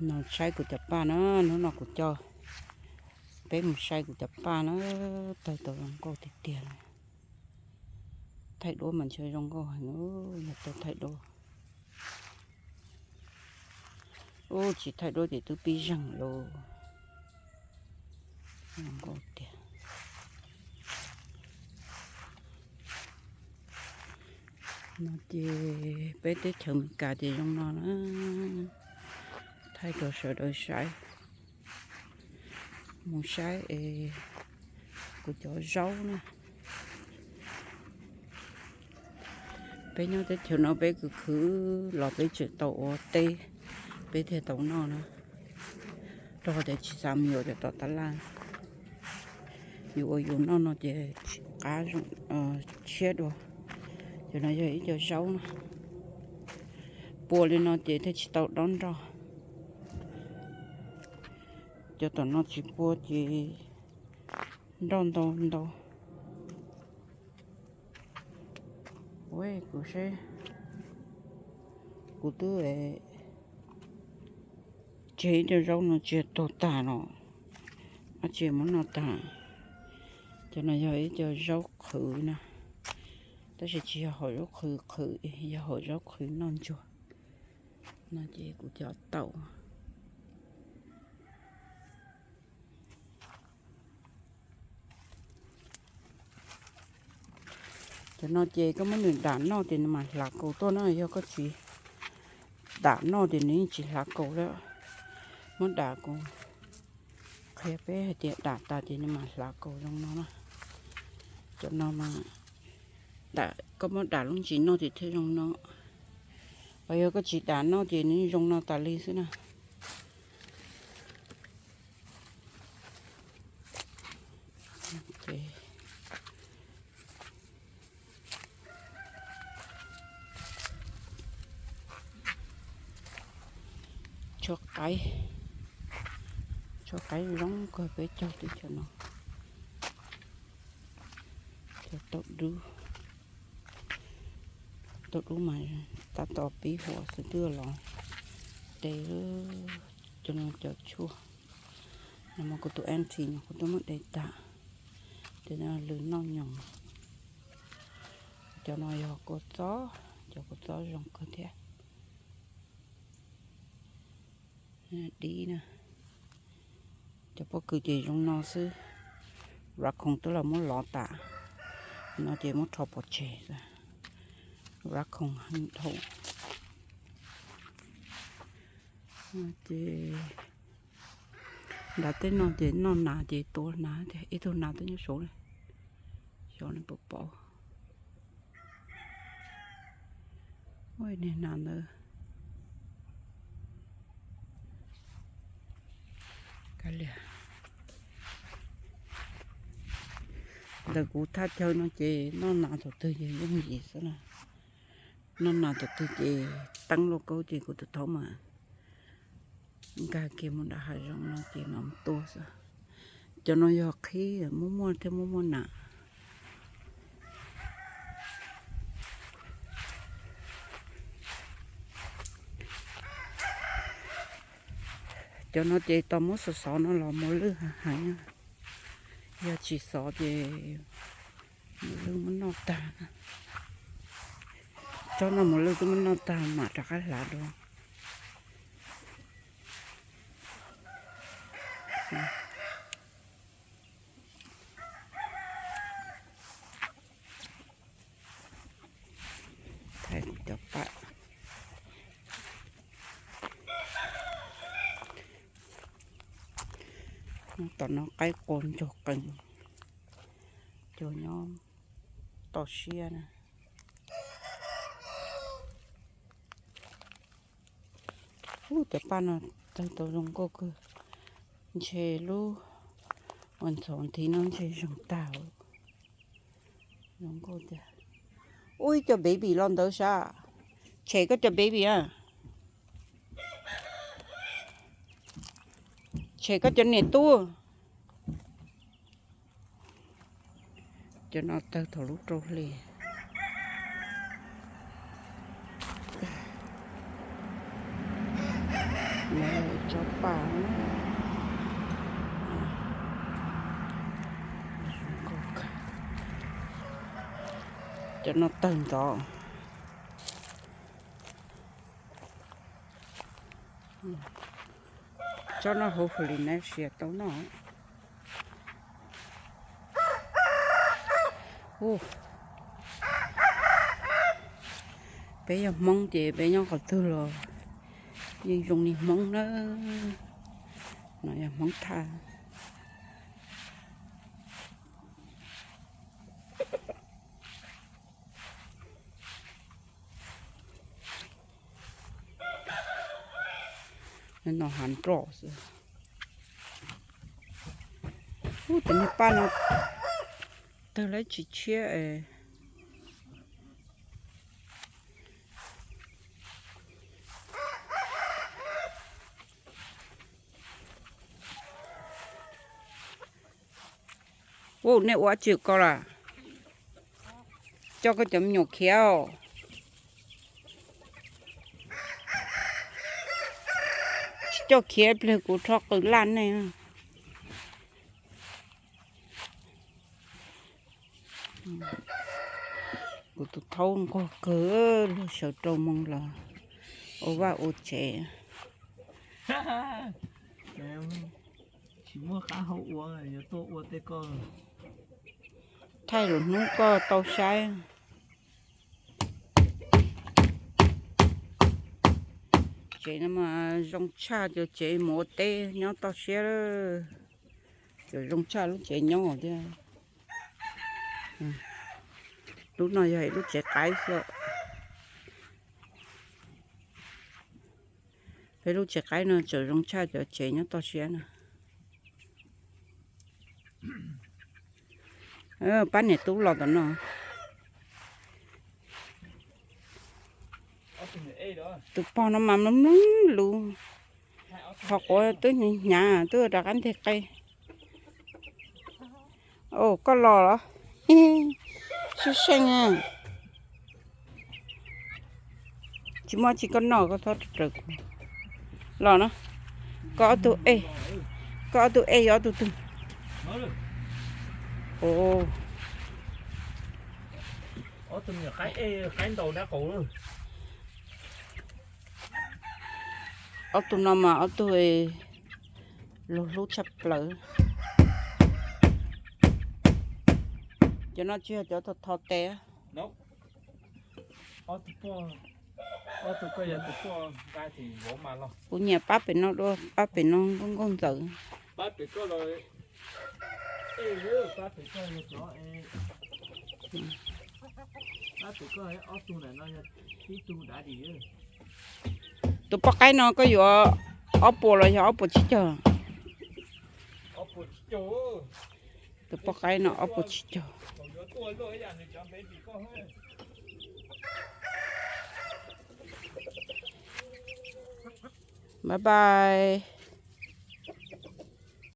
No saib kuv cov paj na, hnub no kuv coj peb mus saib kuv cov paj na, tawg tau zoo nkauj tiag tiag li. Thaij duab mas ntshe zoo nkauj heev, yog tau thaij duab. Ub, tsis thaij duab ces twb pib zeeg lawm. Zoo nkauj tiag. No ces peb teb chaws Amelikas ces zoo no na. Thaij rau sawv daws saib. Mus saib es kuv cov zaub na. Peb nyob teb chaws no peb khwv khwv los peb tseem tau ua teb, peb thiaj tau noj na. Rau qhov tias tsis xav mus yuav cov tom tab laj. Yus ua yus noj no ces tsis qab zoo, tshiab dua. Cov no yog ib co zaub na. Pua li no ces thiaj tsis tau dob nroj. Cov tom no tsis pua ces nroj ntau ntau. Ua kuv seb, kuv twb tseg ib co zaub no tsis tuag tag los, ab tsi muab noj tag. Cov no yog ib co zaub qhwv na, tab sis tsis yog hom zaub qhwv qhwv, yog hom zaub qhwv noj ntsuag. No ces kuv cov taum. Cov no ces koj muab nws dam noj ces nws mam hlav kaus tuaj na, yog koj tsis dam noj ces nws yeej tsis hlav kaus li. Muab dam, kuv qhia peb hais tias dam tas ces nws mam hlav kaus zoo no na. Cov no mas koj muab dam lub ntsis noj ces thiaj zoo no, ho yog koj tsis dam noj ces nws zoo no tas li xwb na. Tshuav qaib, tshuav qaib zoo kawg peb caug teb chaws no. Cov taum dub, taum dub mas tab tom pib huam xwb twb los de. Cov no cov tshuaj, no mas kuv tus auntie no kuv twb muab de tag, ces lwm noj nyoos. Cov no yog kua txob, cov kua txob zoo kawg thiab. Dib na, cov pob kws ces zoo no xwb. Raccoon twb los muab lov tas, no ces muab rho pov tseg. Raccoon heev dhau. Ces nram tej no ces noj nas ces tua nas tiag, ib tug nas twb nyob saud li, xyov nws puas pom. Ua niag nas ntawd. Kav liam, ntawm kuv thaj chaw no ces noj nas thaum twg ces yooj yim xwb na. Noj nas thaum twg ces teeb lauj kaub ces kuv tus thaub mas nkag kiag mus nram hav zoov no ces mam tua xwb. Cov no yog qhib muaj muaj thiab muaj muaj nas. Cov no ces tau muab xov xov no los mos lwj heev heev, yog tsis xov ces mos lwj muab noj tag. Tsob no mos lwj twb muab noj tag mam rov qab hlav dua. Thaij cov paj. Tom no qaib qua ntsuag qees, cua nyob toj siab na. Ub, cov paj no tawg tau zoo nkauj kawg, ntshe lub uas ntxhov nthi no ntshe zoo tag. Zoo nkauj tiag. Ub, ib co baby los ntawd sas. Tshem koj cov baby a. Tshem koj cov niam tub. Cov no tawg thaum lub rau hli. No Tsob paj, cov no tawg ntxov. Tsob no hopefully neb siav tau noj. Peb yog Hmoob ces peb nyob qhov twg los yeej zoo li Hmoob na. No yog Hmoob Thaj. No hav nroj xwb. Ub, cov niag paj no tawg lawm tsis tshiab es. Ub, nej ua dab tsi ko lawm? Coj koj cov me nyuam khiav os. Tsis coj khiav pliag kuv rho qws laj nej. Kuv tus thaub nquag kawg, luag sawv rau moo los ua vaj ua tsev. Tsis muaj qab hau ua, yuav tuaj ua tej ko. Thaij lwm hnub koj tau saib. Tsev no mas zoo tshaj cov tsev mus ua teb nyob toj siab lawm. Cov zoo tshaj lub tsev nyob thiab. Lub no yog lub tsev qaib xwb. Peb lub tsev qaib no tseem zoo tshaj cov tsev nyob toj siab na. Pab niam tub los tom no. Tus pog no mas mloog mloog lus, qhov quav twb hnyav hnyav twb rov qab nteg qe. Au, koj los los? Sib seej. Tsis muaj tsi koj noj koj txhob raws kuv los na. Koj ob tug ej, koj ob tug ej yog ob tug twg? Ob tug no mas ob tug luag hlub tshaj plaws. Cov no tsis yog cov thov tes. Kuv nyiam pab pem no dua, pab pem no nkauj nkauj ntxawm. Tus poj qaib no koj yuav ob puas los yog ob puas tsib caug? Tus poj qaib no ob puas tsib caug. Bye bye.